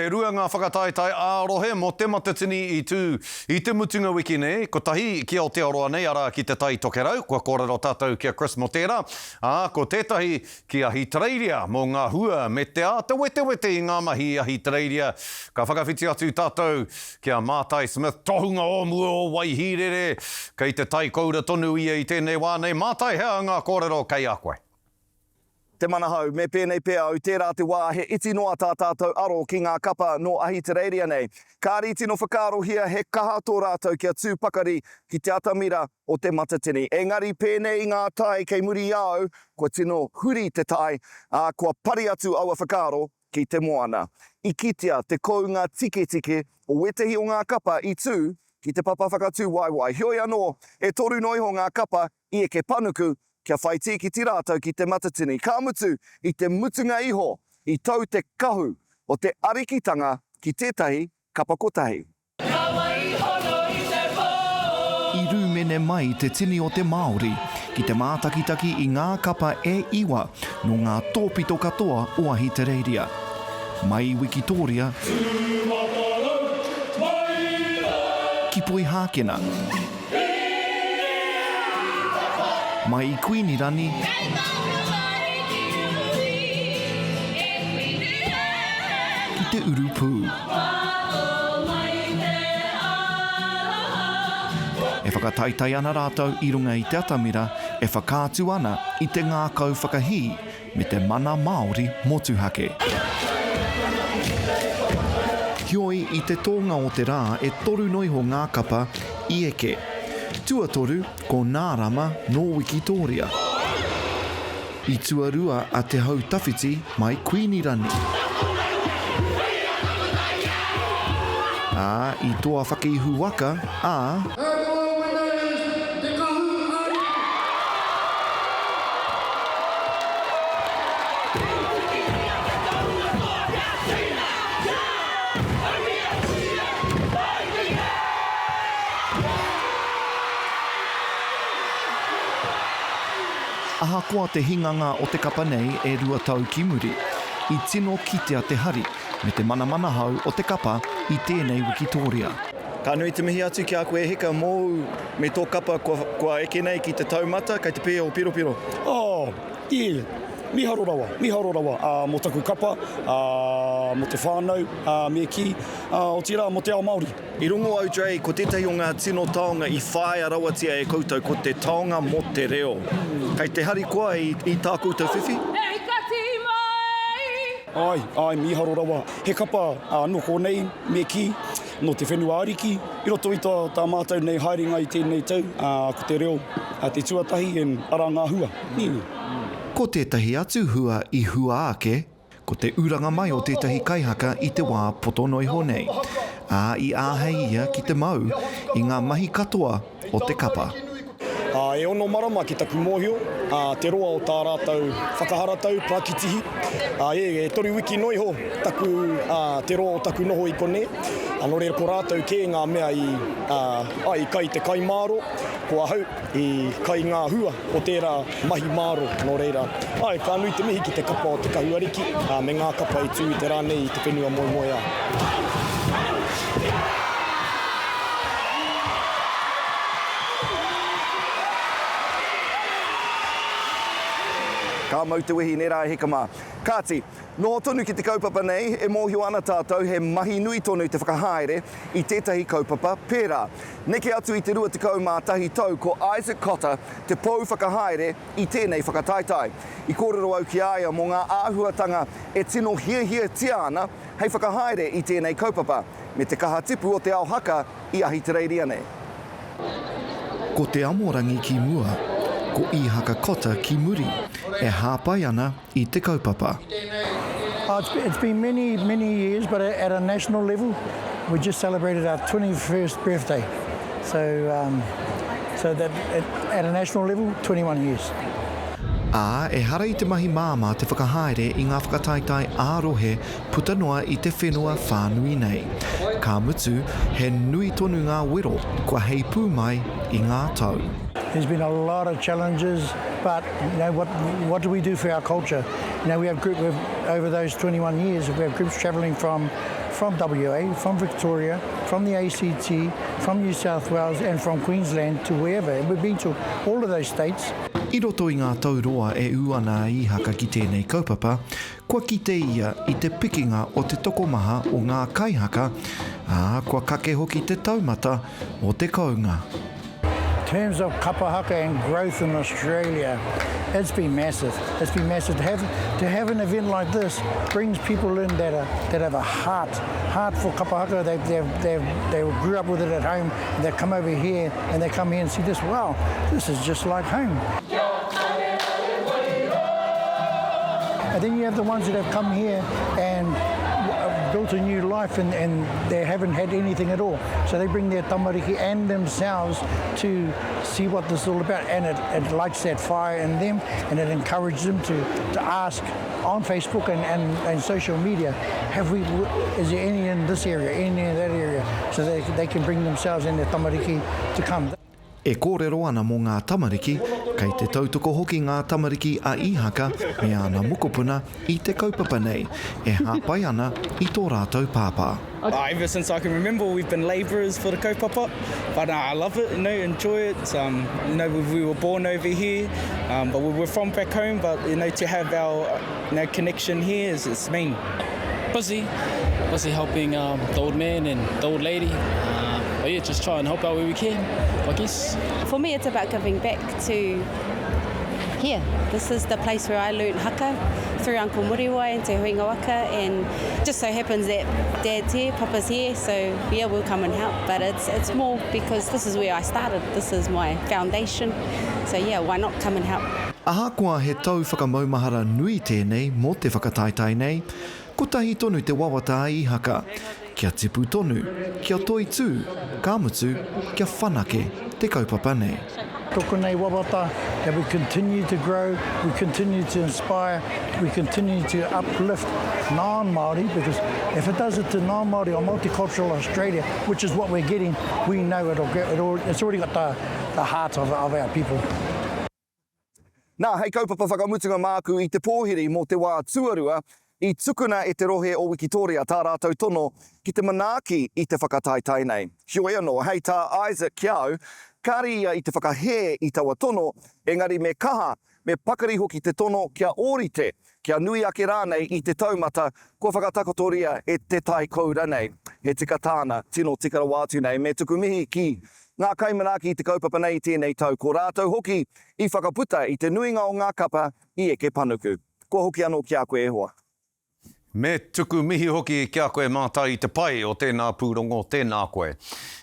E rua ngā whakataetae ā-rohe mō Te Matatini i tū i te mutunga wiki nei, kotahi ki Aotearoa nei, arā ki Te Tai Tokerau, kua kōrero tātou ki a Chris mō tērā, ā, ko tētahi ki Ahitereiria mō ngā hua me te āta wetewete i ngā mahi i Ahitereiria. Ka whakawhiti atu tātou ki a Mātai Smith, tohunga o mua o Waihīrere, kei te tai koura tonu ia i tēnei wā nei. Mātai, he aha ngā kōrero kei a koe? Te Manahau, me pēnei pea au, tērā te wā he iti noa tā tātou aro ki ngā kapa nō Ahitereiria nei. Kāre i tino whakaarohia he kaha tō rātou kia tū pakari ki te atamira o Te Matatini. Engari pēnei i ngā tae kei muri i a au, kua tino huri te tae, ā, kua pari atu aua whakaaro ki te moana. I kitea te kounga tiketike o wētehi o ngā kapa i tū ki te papa whakatū waewae. Heoi anō, e toru noa iho ngā kapa i eke panuku kia whai tīkiti rātou ki Te Matatini, ka mutu, i te mutunga iho, i tau te kahu o te arikitanga ki tētahi kapa kotahi. Ka waihono i te pō. I rūmene mai te tini o te Māori ki te mātakitaki i ngā kapa e iwa nō ngā tōpito katoa o Ahitereiria. Mai i Wikitōria ki Poihākena. Mai i Kuinirani. Ki te urupū. E whakataetae ana rātou i runga i te atamira e whakaatu ana i te ngākau whakahī me te mana Māori motuhake. Heoi, i te tōnga o te rā e toru noiho ngā kapa i eke. Tuatoru, ko Nārama nō Wikitōria. I tuarua a Te Hau Tawhiti mai Kuinirani. Ā, i toa whakaihu waka a. Ahakoa te hinganga o te kapa nei e rua tau ki muri, i tino kitea te hari me te manamanahau o te kapa i tēnei wikitōria. Ka nui te mihi atu ki a koe e hika mōu me tō kapa kua, kua eke nei ki te taumata kei te pē o Piropiro. Oh, yeah, miharo rawa, miharo rawa ā, mō taku kapa, ā, mō te whānau, ā, me kī, ā, otirā mō te ao Māori. I rongo au, Dre, ko tētahi o ngā tino taonga i whāia rawatia e koutou ko te taonga mō te reo. Kei te harikoa i, i tā koutou whiwhi? Hei kati mai! Āe, āe, mīharo rawa. He kapa, ā, nō konei, me kī, Nō te whenua ariki, i roto i tā, tā mātou nei haerenga i tēnei tau, ā, ko te reo te tuatahi and arā ngā hua. Nē. Ko tētahi atu hua i hua ake, ko te uranga mai o tētahi kaihaka i te wā poto noiho nei, ā, i āhei ia ki te mau i ngā mahi katoa o te kapa. Ā, e ono marama ki taku mōhio, ā, te roa o tā rātou whakaharatau, parakitihi. Ā, e, e toru wiki noa iho taku, ā, te roa o taku noho i konei. Ā, nō reira ko rātou kē ngā mea i, ā, ā, i kai te kai māro, ko ahau i kai ngā hua o tērā mahi māro. Nō reira, āe, ka nui te mihi ki te kapa o Te Kahu Ariki, ā, me ngā kapa i tū i te rā nei i te whenua moemoeā. Ka mau te wehi, nē rā e hika mā. Kāti, noho tonu ki te kaupapa nei, e mōhio ana tātou he mahi nui tonu te whakahaere i tētahi kaupapa pērā. Neke atu i te 21 tau ko Isaac Cotter te pou whakahaere i tēnei whakataetae. I kōrero au ki a ia mō ngā āhuatanga e tino hiahiatia ana hei whakahaere i tēnei kaupapa, me te kaha tipu o te ao haka i Ahitereiria nei. Ko Te Amorangi ki mua, ko Ihaka Cotter ki muri, e hāpai ana i te kaupapa. It's been many, many years, but at a national level, we just celebrated our 21st birthday. So, um, so that at, at a national level, 21 years. Ā, ehara i te mahi māmā te whakahaere i ngā whakataetae ā-rohe puta noa i te whenua whānui nei. Ka mutu, he nui tonu ngā wero kua heipū mai i ngā tau. There's been a lot of challenges, but you know what, what do we do for our culture? You know, we have group, we've, over those 21 years, we have groups travelling from, from WA, from Victoria, from the ACT, from New South Wales and from Queensland to wherever. And we've been to all of those states. I roto i ngā tau roa e ū ana a Īhaka ki tēnei kaupapa, kua kite ia i te pikinga o te tokomaha o ngā kaihaka, ā, kua kake hoki te taumata o te kounga. Terms of kapa haka and growth in Australia, it's been massive. It's been massive. To have, to have an event like this brings people in that, are, that have a heart, heart for kapa haka. They, they, they, they grew up with it at home. And they come over here and they come here and see this, wow, this is just like home. And then you have the ones that have come here and built a new life and, and they haven't had anything at all. So they bring their tamariki and themselves to see what this is all about. And it, it lights that fire in them and it encourages them to, to ask on Facebook and, and, and social media, have we, is there any in this area, any in that area, so they, they can bring themselves and their tamariki to come. E kōrero ana mō ngā tamariki, kei te tautoko hoki ngā tamariki a Ihaka me āna mokopuna i te kaupapa nei, e hāpai ana i tō rātou pāpā. Ever since I can remember we've been labourers for the kaupapa, but I love it, you know, enjoy it, um, you know, we, we were born over here, um, but we were from back home, but, you know, to have our you know, connection here is, is mean. Busy, busy helping um, the old man and the old lady. Uh, but yeah, just try and help out where we can, I guess. For me, it's about giving back to here. This is the place where I learnt haka through Uncle Muriwai and Te Huinga Waka and just so happens that Dad's here, Papa's here, so yeah, we'll come and help. But it's, it's more because this is where I started. This is my foundation. So yeah, why not come and help? Ahakoa he tau whakamaumahara nui tēnei mō te whakataetae nei, kotahi tonu te wawata a Ihaka, kia tipu tonu, kia toitū, ka mutu, kia whanake te kaupapa nei. Tōku nei wawata that we continue to grow, we continue to inspire, we continue to uplift non-Māori because if it does it to non-Māori or multicultural Australia, which is what we're getting, we know it'll get, it'll, it's already got the, the heart of, of our people. Nā, hei kaupapa whakamutunga māku i te pōhiri mō te wā tuarua, i tukuna e te rohe o Wikitoria tā rātou tono ki te manaaki i te whakataetae nei. Heoi anō, hei tā Isaac ki a au, kāre ia i te whakahē i taua tono, engari me kaha, me pakari hoki te tono kia ōrite, kia nui ake rānei i te taumata kua whakatakotoria e te tai koura nei. He tika tāna, tino tika rawa atu nei. Me tuku mihi ki ngā kaimanaaki i te kaupapa nei i tēnei tau, ko rātou hoki i whakaputa i te nuinga o ngā kapa i eke panuku. Kua hoki anō ki a koe e hoa. Me tuku mihi hoki ki a koe Mātai i te pai o tēnā pūrongo, tēnā koe.